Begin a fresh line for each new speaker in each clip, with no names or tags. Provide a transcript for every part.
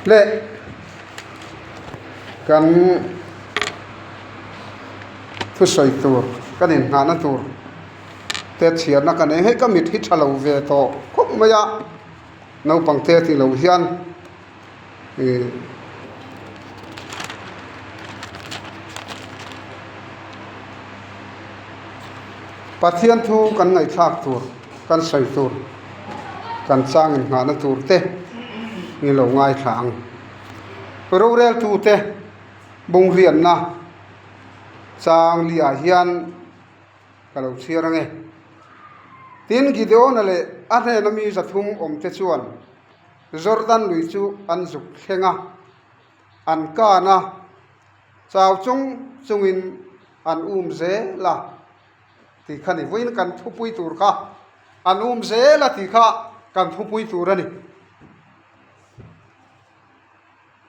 Le kan thusawi tur kan inhnahna tur te chhiarna ka nei hei ka mit hi tha lo ve tawh khawp mai a naupang te tih loh hian ih Pathian thu kan ngaihthlak tur kan sawi tur kan chang inhnahna tur te ni lo ngaithla ang. Roreltute bunghlianna chang liah hian ka lo chhiar ange. Tin, Gideona leh a hnena mi zathum awmte chuan Jordan lui chu an zuk thleng a, an kan a, chau chung chungin an um zel a tih kha ni. Vawiin kan thupui tur kha an um zel a tih kha kan thupui tur a ni.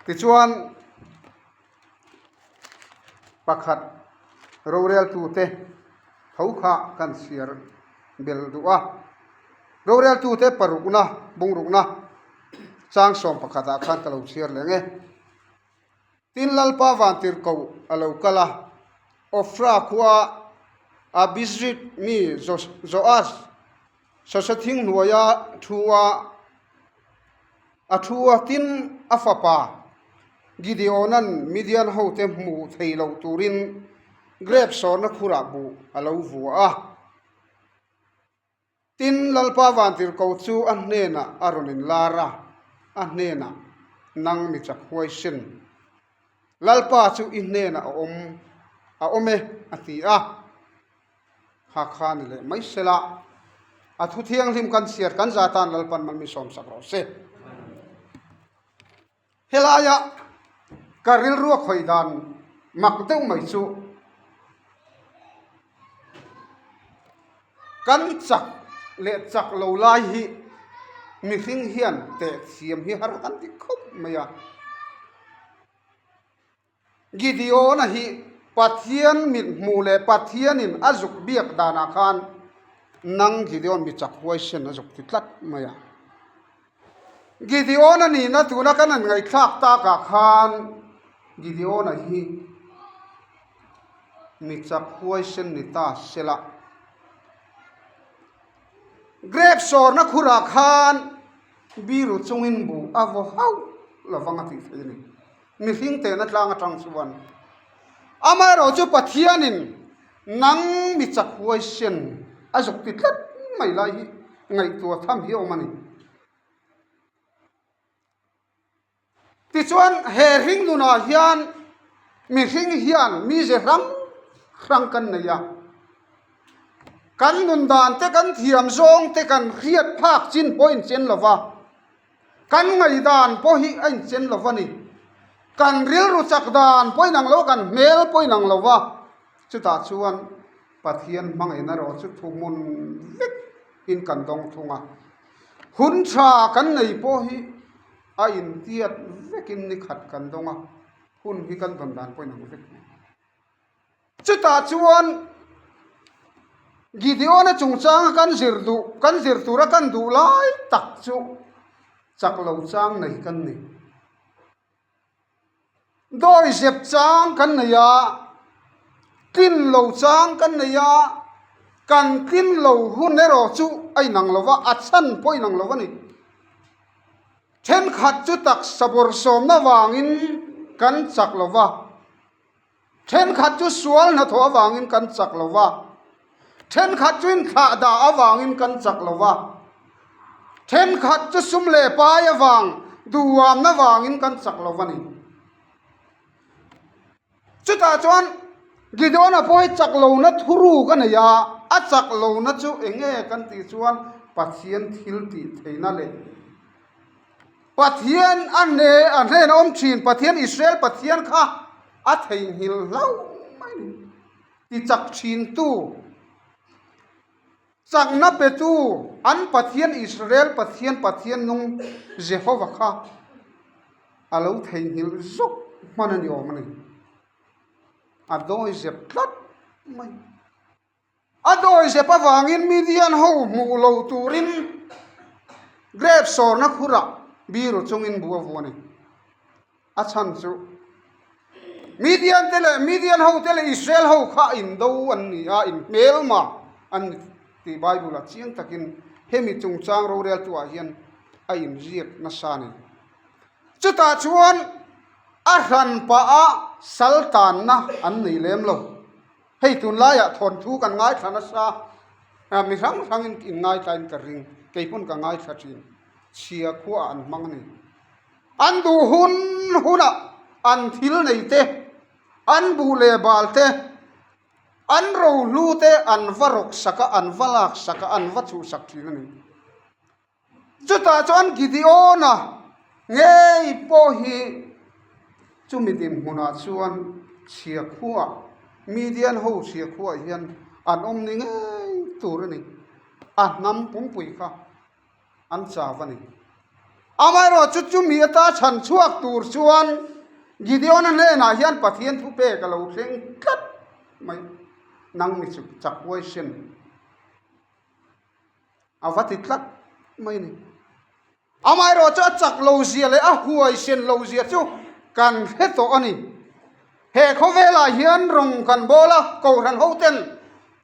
Tichuan pakhat roreltute tho kha kan chhiar bel duh a. Roreltute parukna bungrukna chang sawm pakhatah khan ka lo chhiar leh ang e. Tin Lalpa vantirhkoh a lo kal a, Ofra khua Abizrit mi Joas sawsa thing hnuaia thu a a thu a, tin a fapa Gideona'n Midian hote hmu thei lo turin grep sawrna khurah buh a lo vua a. Tin, Lalpa vantirhkoh chu a hnenah a rawn inlar a, a hnenah, Nang mi chak huaisen, Lalpa chu i hnenah a awm, a awm e, a ti a. Kha kha ni leh mai sela, a thu thianghlim kan chhiar kan za tan Lalpan mal min sawmsak rawh se. Helaia ka rilru a khawih dan mak deuh mai chu kan chak leh chak lo lai hi mihring hian teh thiam hi har kan ti khawp mai a. Gideon-a hi Pathian mithmuh leh Pathianin a zuk biak danah khan nang Gideon mi chak huaisen a zuk ti tlat mai a. Gideon-a nihna tuna kan han ngaihthlak takah khan Gideon-a hi mi chak huaisen ni ta sela. Grape sawrna khurah khan biru chungin buh a vaw hauh lovang a tih theih a ni. Mihring tehna tlang atang chuan amaherawh chu Pathianin nang mi chak huaisen a zuk ti tlat mai lai hi ngaihtuah tham hi a awm a ni. Tichuan he hring nunah hian mihring hian mize hrang hrang kan nei a, kan nun dan te kan thiam zawng te kan hriat phak chin pawh a inchen lo va. Kan ngaihdan pawh hi a inchen lo va ni. Kan rilru chak dan pawh inang lo, kan hmel pawh inang lo va. Chutah chuan Pathian hmangaihna erawh chu thuhmun vek in kan dawng thung a. Hun tha kan nei pawh hi a intiat vekin ni khat kan dawng a, hun hi kan dawn dan pawh inang vek mai. Chutah chuan Gideon-a chungchanga kan zir duh, kan zir tura kan duh lai tak chu chak lo chang nei kan ni. Dawi zep chang kan nei a, tlin lo chang kan nei a, kan tlin lo hun erawh chu a inang lo va, a chhan pawh a inang lo a ni. Thenkhat chu taksa bawrhsawmna vangin kan chak lo va. Thenkhat chu sual hnathawh avangin kan chak lo va, thenkhat chu inthlah dah avangin kan chak lo va, thenkhat chu sum leh pai avang, duhamna vangin kan chak lo va ni. Chutah chuan Gideon-a pawh hi chak lohna thuruk a nei a, a chak lohna chu eng nge kan tih chuan Pathian thil tih theihna leh Pathian a hne a hnena awm thin Pathian Israel Pathian kha a theihnghilh hlauh mai a ni. Ti chak thin tu, chakna pe tu an Pathian Israel Pathian Pathian nung Jehova kha a lo theihnghilh zawk hman a ni awm a ni. A dawi zep tlat mai. A dawizep avangin Midian ho hmuh lo turin grape sawrna khurah biru chungin bu a vu a ni. A chhan chu Midian te leh Midian ho te leh Israel ho kha indo an ni a, inhmelma an ni tih Bible ah chiang takin hemi chungchang roreltu ah hian a inziak nasa a ni. Chutah chuan a hran pah a sal tanna an nei lem lo. Hei tunlaiah thawnthu kan ngaithla nasa a, mi hrang hrangin inngaithlain ka ring, kei pawn ka ngaithla thin, chhia khuaah an hmang a ni. An duh hun hunah an thil nei te, an buh leh bal te, an rohlu te an va rawk sak a, an va lak sak a, an va chhuhsak thin a ni. Chutah chuan Gideon-a ngei pawh hi chumi dinhmunah chuan chhia khuaah, Midian ho chhia khuaah hian an awm ni ngei tur a ni. A hnam pumpui kha an chau a ni. Amaherawh chu chumi ata chhan chhuak tur chuan Gideon-a hnenah hian Pathian thupek a lo thleng tlat mai. Nang mi chu chak huaisen. A va ti tlat mai a ni. Amaherawh chu a chak lo zia leh a huaisen lo zia chu kan hre tawh a ni. He khawvelah hian rawng kan bawl a, Kohhran hoten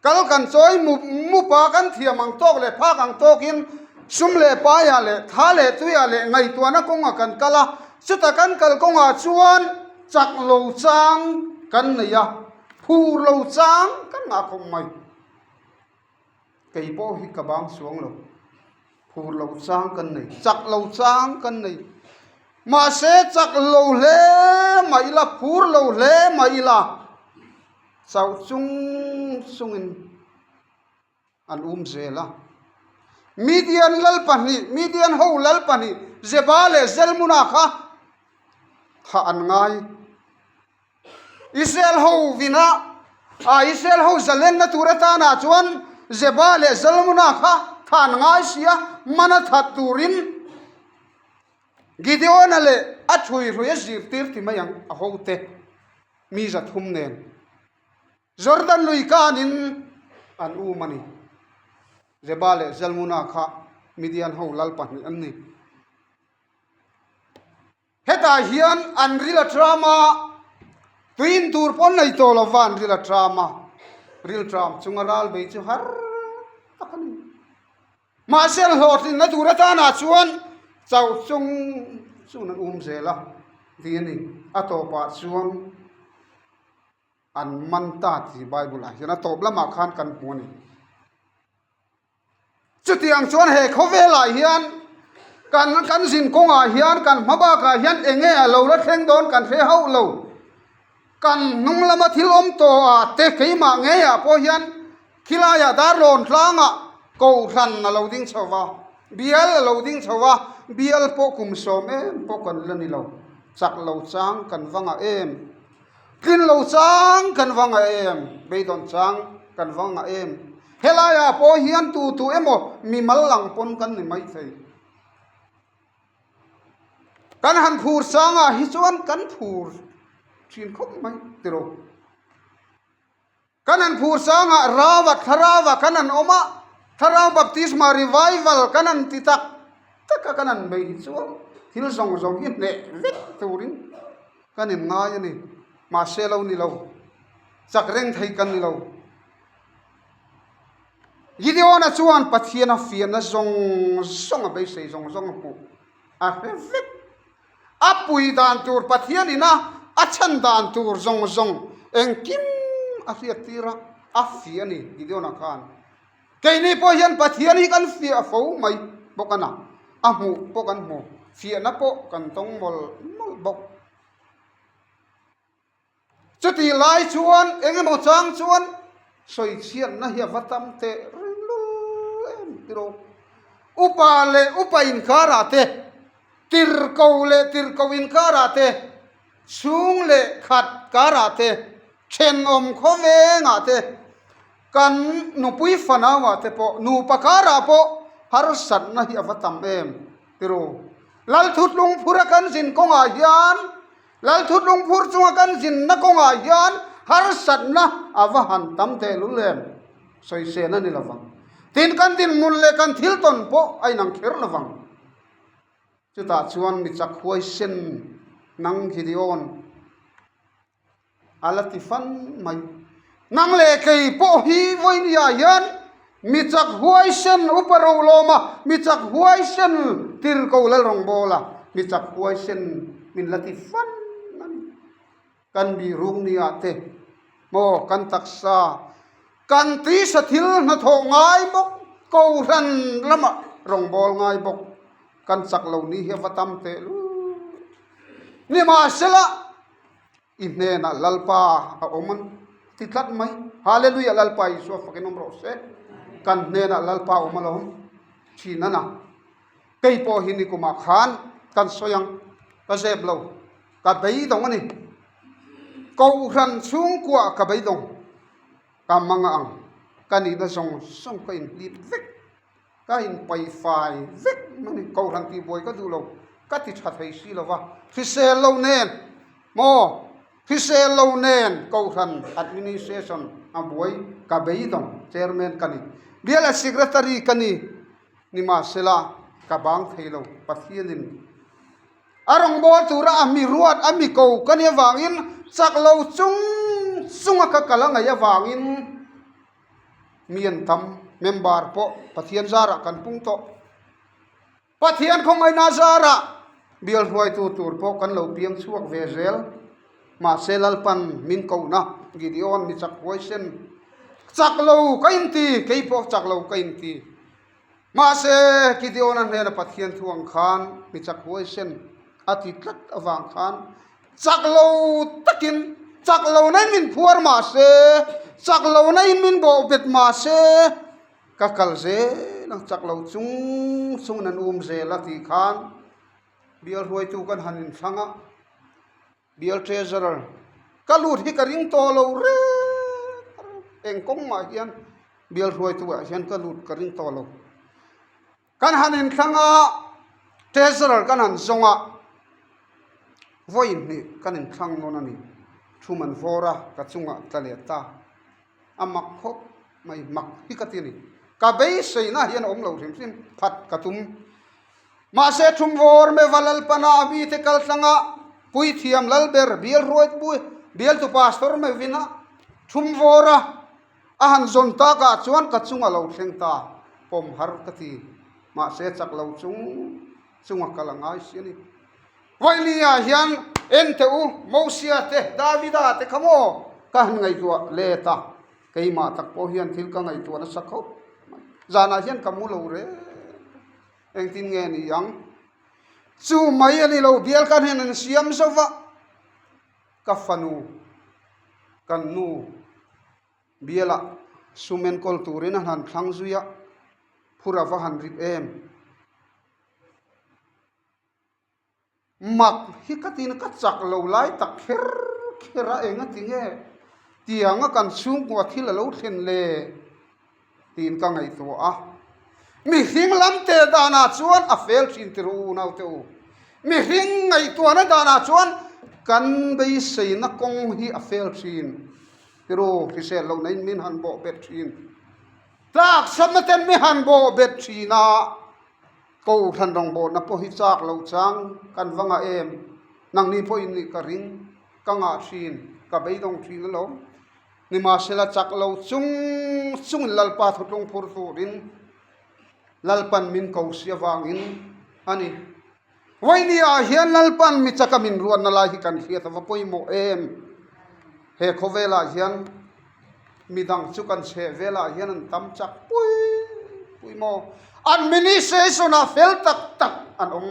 kal kan chawi mup mup a, kan thiam ang tawk leh phak ang tawkin sum leh paiah leh tha leh tuiah leh ngaihtuahna kawngah kan kal a, chuta kan kal kawngah chuan chak lo chang kan nei a, phur lo chang kan ngah khawp mai. Kei pawh hi ka bang chuang lo, phur lo chang kan nei, chak lo chang kan nei. Mahse chak lo hle mah ila, phur lo hle mah ila, chauh chung chungin an um zel a. Midian lal pahnih, Midian ho lal pahnih, Zeba leh Zelmuna kha thah an ngai. Israel ho vina a Israel ho zalenna tur atana chuan Zeba leh Zalmuna kha than ngai si a, mana that turin Gideona leh a thuihrui a zirtir ti mai ang a hote mi 300 nen Jordan lui kanin an um a ni. Zeba leh Zalmuna kha Midian ho lal pahnih an ni. Hetah hian an ril a tram a, tui in tur pawh an nei tawh lo va an ril a tram a, ril tram chunga ral bei chu har tak a ni. Mahse hlawhtlinna tur atanah chuan chauh chung chuan an um zel a ti a ni. A tawpah chuan an man ta tih Bible ah hian a tawp lamah khan kan hmu a ni. Chutiang chuan he khawvelah hian kan kan zin kawngah hian kan hma bakah hian eng nge a lo la thleng dawn kan hre hauh lo. Kan hnung lama thil awm tawh ah te keimah ngeiah pawh hian khilaiah darlawn tlangah kohhran a lo ding chho va, bial a lo ding chho va, bial pawh kum sawm em pawh kan la ni lo, chak lo chang kan va ngah em. Tlin lo chang kan va ngah em? Beidawn chang kan va ngah em? Helaiah pawh hian tu tu emaw mimal lang pawn kan ni maithei. Kan han phur changah hi chuan kan phur thin khawp mai tiro. Kan han phur sangah Rava thlarauva kan han awm a, thlarau baptisma revival kan han ti tak tak a kan han bei hi chuan thil zawng zawng hi hneh vek turin kan inngai a ni. Mahse lo ni lo, chak reng thei kan ni lo. Gideon-a chuan Pathian a fiahna zawng zawng a beisei zawng zawng a hmuh a hre vek. A pui dan tur Pathian ina a chhan dan tur zawng zawng engkim a hriat tir a, a fiah a ni Gideon-a khan. Keini pawh hian Pathian hi kan fiah fo mai bawk a na, a hmuh pawh kan hmu, fiahna pawh kan tawng mawlh mawlh bawk. Chutih lai chuan eng emaw chang chuan sawichhiatna hi a va tam teh reng lul em tiraw. Upa leh upa inkarah te, tirko leh tirko inkarah te, chhung leh khat karah te, thenawm khawvengah te, kan nupui fanauah te pawh, nupa karah pawh harsatna hi a va tam em tiraw. Lalthutlung phura kan zin kawngah hian Lalthutlung phur chunga kan zinna kawngah hian harsatna a va han tam tehlul em? Sawisel a ni lo vang. Tin, kan dinhmun leh kan thil tawn pawh a inang kher lo vang. Chutah chuan mi chak huaisen Nang Gideon a la ti fan mai. Nang leh kei pawh hi vawinia hian mi chak huaisen upa rolawma, mi chak huaisen tirko lalrawngbawla, mi chak huaisen min la ti fan a ni. Kan bih ruk nia te maw kan taksa kan tisa thil hnathawh ngai bawk kohhran lamah rawngbâwl ngai bawk kan chak lo ni hi a va tam teh lu. Nimahsela i hnenah Lalpa a awm an ti tlat mai. Hallelujah Lalpa Isua fakin awm rawh se. Kan hnenah Lalpa a awm alawm thin a na. Kei pawh hi nikumah khan kan sawi ang ka zep lo. Ka beidawng a ni. Kohhran chhungkuah ka beidawng. Ka mang ang. Ka nihna zawng zawng ka inhlip vek. Ka inpaifai vek a ni. Kohhran tihbuai ka duh lo. Ka ti tha thei si lo va. Hrisel lo nen maw? Hrisel lo nen Kohhran administration a buai ka beidawng. Chairman ka ni. Biala Secretary ka ni. Nimahsela ka bang thei lo. Pathianin. A rawngbâwl tura a mi ruat a mi ko ka nih avangin chak lo chung chunga ka kal a ngaih avangin mi an tam. Member pawh Pathian zarah kan pung tawh. Pathian khawngaihna zarah bial hruaitu tur pawh kan lo piang chhuak ve zel. Mahse Lalpan min kohna Gideon mi chak huaisen chak lo ka inti, kei pawh chak lo ka inti. Mahse, Gideon-a hnena Pathian thu ang khan mi chak huaisen a ti tlat avang khan chak lo takin, chak lo nain min phuar mah se, chak lo nain min bawh bet mah se, ka kal zel ang, chak lo chung chungin an um zel a tih khan bial hruaitu kan han inthlang a. Bial Treasurer, Ka lut hi ka ring tawh lo reng reng, eng kawng mah hian bial hruaitu ah hian ka lut ka ring tawh lo. Kan han inthlang a, Treasurer kan han zawng a, vawi hnih kan inthlang nawn a ni, thu man vawr a, ka chungah tla leh ta. A mak khawp mai, mak hi ka ti a ni. Ka beiseina hian a awm lo hrim hrim, phat ka tum. Mahse thumvawr meva Lalpana a mite kal tlanga puithiam Lalber bial ruaitpui bialtu pastor mevina thumvawra a han zawn takah chuan ka chunga lo thleng ta pawm har ka ti. Mahse chak lo chung chunga kal a ngai si a ni. Vawinia hian en teh u, Mosia te, Davida te kha maw ka han ngaihtuah let a, keimah tak pawh hian thil ka ngaihtuah nasa khawp mai. Zanah hian ka mu lo reng. Engtin nge ni ang? Chu mai a ni lo, bial ka hnen an siam zo va, ka fanu, kan nu bialah sum enkawl turin a han thlang zui a, phur a va han rip em? Mak hi ka tiin ka chak lo lai tak kher kher a, eng a ti nge tianga kan chhungkua thil a lo thlen le tiin ka ngaihtuah a. Mihring lam teh danah chuan a fel thin ti rawh u naute u. Mihring ngaihtuahna danah chuan kan beiseina kawng hi a fel thin ti rawh u, hrisel lohna in min han bawh bet thin. Tlaksamna ten mi han bawh bet thin a. Kohhran rawngbawlna pawh hi chak loh chang kan va ngah em? Nangni pawhin nih ka ring, ka ngah thin, ka beidawng thin alawm. Nimahsela chak lo chung chungin Lalpa thutlung phur turin Lalpan min ko si avangin a ni. Vawinia hian Lalpan mi chaka min ruatna lai hi kan hriat a va pawimawh em? He khawvelah hian Midang chu kan chheh velah hian an tam chak pui pui maw? Administration ah fel tak tak an awm,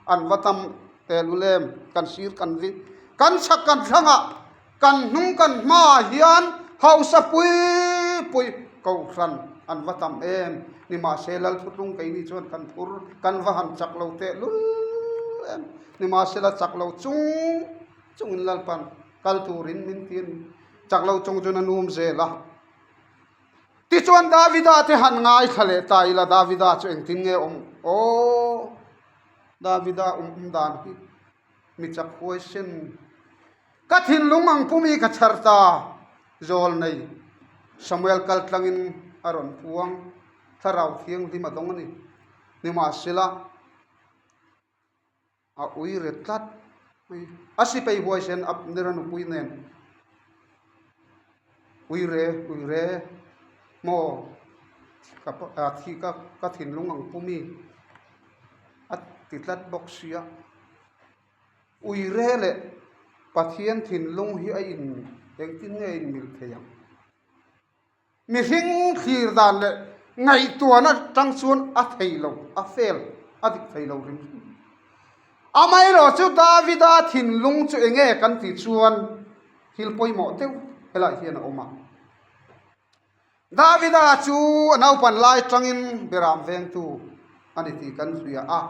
an va tam tel ul em? Kan sir kan vi, kan chhak kan thlang ah, kan hnung kan hma ah hian hausa pui pui kohhran an va tam em? Nimahse Lalthutlung keini chuan kan phur, kan va han chak lo tehlul em? Nimahsela chak lo chung chungin Lalpan kal turin min ti a ni. Chak lo chung chuan a num zel a. Tichuan Davida te han ngaithla leh ta ila, Davida chu engtin nge awm? Aw, Davida awm awm dan hi mi chak huaisen. Ka thinlung ang pumi ka chhar ta, zawl nei Samuel kal tlangin a rawn puang, Thlarau Thianghlim a dawng a ni. Nimahsela, a ui re tlat. A sipai huaisen Abnera nupui nen Uire uire maw ka thi ka ka thinlung ang pu mi a ti tlat bawk sia. Uire leh Pathian thinlung hi a in engtin nge a inmil thei ang? Mihring thlir dan leh ngaihtuahna atang chuan a thei lo, a fel, a dik thei lo ring hrim. Amaherawh chu Davida thinlung chu eng nge kan tih chuan thil pawimawh deuh helaiah hian a awm a. Davida chu a naupan lai atangin beram vengtu a ni tih kan hria a.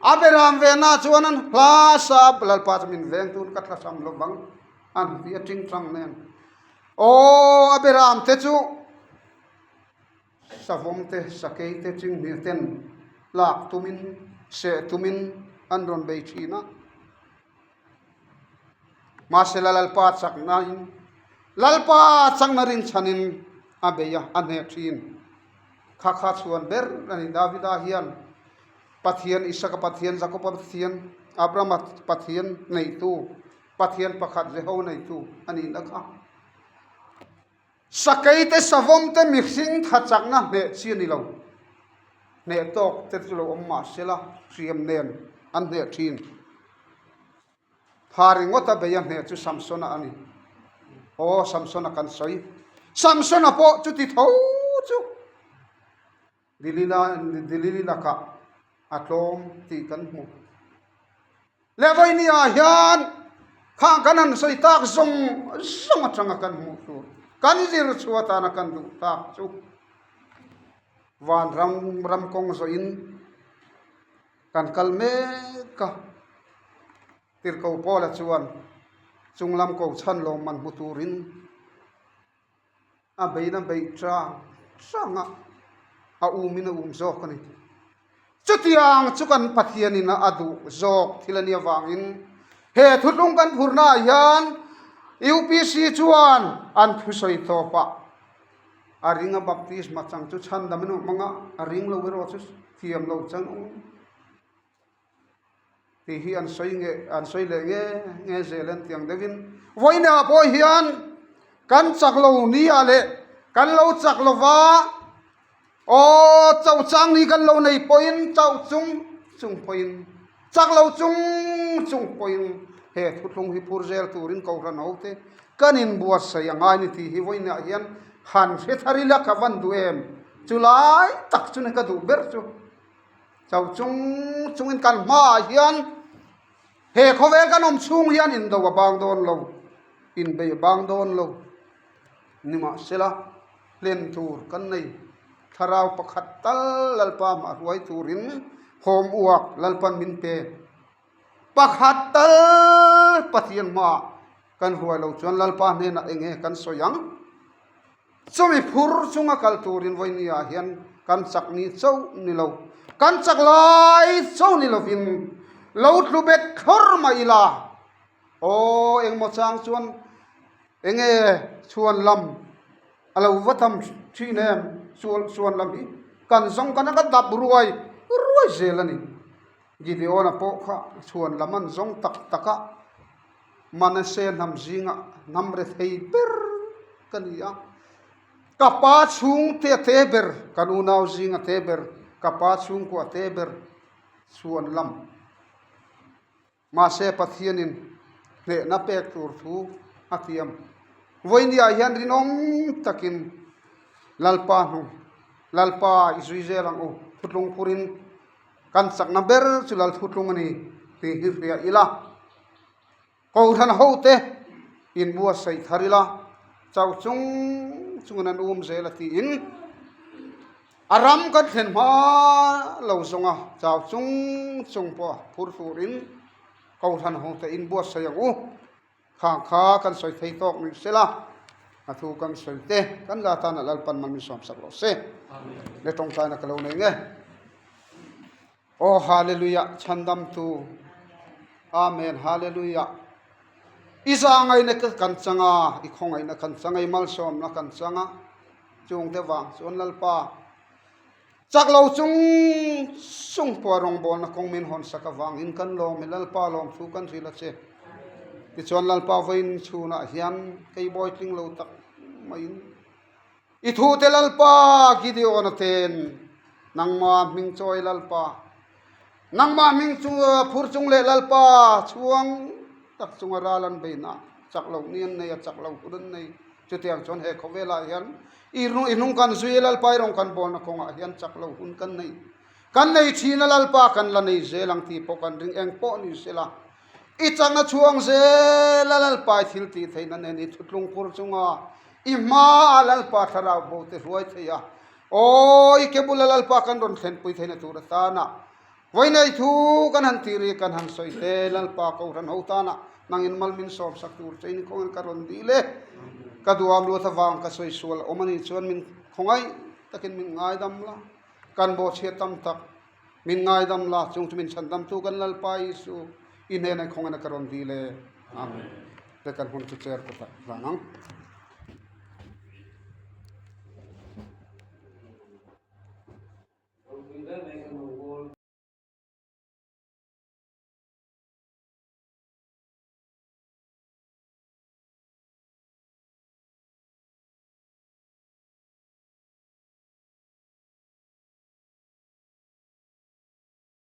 A beram venna chuan an hla sa Lalpa chu min vengtu ka thlahram lovang an ti a tingtang nen. Aw, a beram te chu savawm te, sakei te, chinghnih ten lak tumin, seh tumin an rawn bei thin a. Mahsela Lalpa chaknain, Lalpa chakna rinchhanin a bei a, a hneh thin. Kha kha chhuan ber a ni Davida hian Pathian, Isaka Pathian, Jakoba Pathian, Abrahama Pathian neitu Pathian pakhat Jeho neitu a nihna kha. Sakei te savawm te mihring tha chakna hneh chi a ni lo. Hneh tawk te chu lo awm mah sela hriam nen an hneh thin. Tha ringawt a bei a hneh chu Samsona a ni. Aw Samsona kan sawi. Samsona pawh chuti tho chu Delila Delili lakah a tlawm tih kan hmu. Leh vawinia hian khang kan han sawi tak zawng zawng atanga kan hmuh tur, kan zir chhuah atana kan duh tak chu vanram ram kawng zawhin kan kal mek a. Tirhkoh Paula chuan chunglam ko chhan lawmman hmu turin A beina beih chang chang a, a umin a um zawk a ni. Chutiang chu kan Pathianin a duh zawk thil a nih avangin he thutlung kan phurnaah hian UPC chuan an thusawi tawpah a ring a baptisma chang chu chhandam in awm ang a, a ring lo erawh chu thiam lo chang awm ang. Tih hi an sawi nge an sawi leh nge nge zel an tiang deuhin vawiinah pawh hian kan chak lo ni ah leh kan lo chak lo va aw chauh chang ni kan lo nei pawhin chauh chung chung pawhin chak lo chung chung pawhin he thuthlung hi phur zel turin kohhran ho te kan inbuatsaih a ngai ni tih hi vawiinah hian han hre thar ila ka van duh em chulai tak chu ni ka duh ber chu. Chau chung chungin kan hmaah hian he khawvel kan awm chhung hian indo a bang dawn lo, inbei a bang dawn lo. Nimahsela, hlen tur kan nei. Thlarau pakhat tal Lalpa hmah hruai turin hawm uak Lalpan min pe. Pakhat tal Pathian hmaah kan hruai lo chuan Lalpa hnenah eng nge kan sawi ang? Chumi phur chunga kal turin vawinia hian kan chak ni chauh ni lo, kan chak lai chauh ni lovin lo tlu bet thlawr mai ila. Aw, engmaw chang chuan enge chhuan lam a lo va tham thin em? Chhuan lam hi kan zawng kan a dap ruai ruai zel a ni. Gideon-a pawh kha chhuan lam an zawng tak tak a. Manase hnam zingah hnam rethei ber ka ni a, ka pa chhungte a te ber, kan unau zing a te ber, ka pa chhungkua a te ber chuan lam. Mahse Pathianin hnehna pek tur thu a tiam. Vawinia hian rinawm takin Lalpa hnu, Lalpa i zui zel ang u, thutlung phurin kan chakna ber chu Lal thutlung a ni tih hi hria ila. Kohhran hote inbuatsaih thar ila, chauh chung chungin an um zel a tiin a ram kan thlen hma lo zawnga chau chung chung pawh phur turin Kohhran hote inbuatsaih ang u. Khang kha kan sawi thei tawk ni sela, a thu kan sawi te kan la tan a Lalpan man min sawmsak rawh se. Le tawngtaina ka lo nei nge. Aw Hallelujah chhandamtu Amen Hallelujah I zahngaihna kan chang a, i khawngaihna kan chang a, i malsawmna kan chang a, chungte vang chuan Lalpa. Chak lo chung chung pawh rawngbawlna kawng min hawn sak avangin kan lawm i Lalpa lawmthu kan hrilh a che. Tichuan Lalpa vawiin chhunah hian kei bawi tling lo tak maiin i thute Lalpa Gideon-a ten nangma hming chawi Lalpa nangma hming chu phur chung leh Lalpa chhuang tak chunga ral an beihna chak loh ni an nei a chak lo hun an nei. Chutiang chuan he khawvelah hian i hnung kan zui a Lalpa i rawn kan bawlna kawngah hian chak lo hun kan nei. Kan nei thin a Lalpa kan la nei zel ang tih pawh kan ring eng pawh ni sela. I chakna chhuang zel a Lalpa i thil tih theihna nen i thutlung phur chunga i hmaah Lalpa thlarau bo te hruai thei a. Aw i ke bula Lalpa kan rawn thlenpui theihna tur atana Vawiinei thu kan han tih ri kan han sawi te Lalpa Kohhran ho tana nangin mal min sawm sak tur che in khawngin ka rawn dil e. Ka duam luat avang ka sawi sual awm a nih chuan min khawngaih takin min ngaidam la, kan bawhchhiat tam tak min ngaidam la, chung chu min chhandamtu kan Lalpa Isu i hnenah i khawngin a ka rawn dil e. Amen. Te kan hun chu chair kutah hlan ang.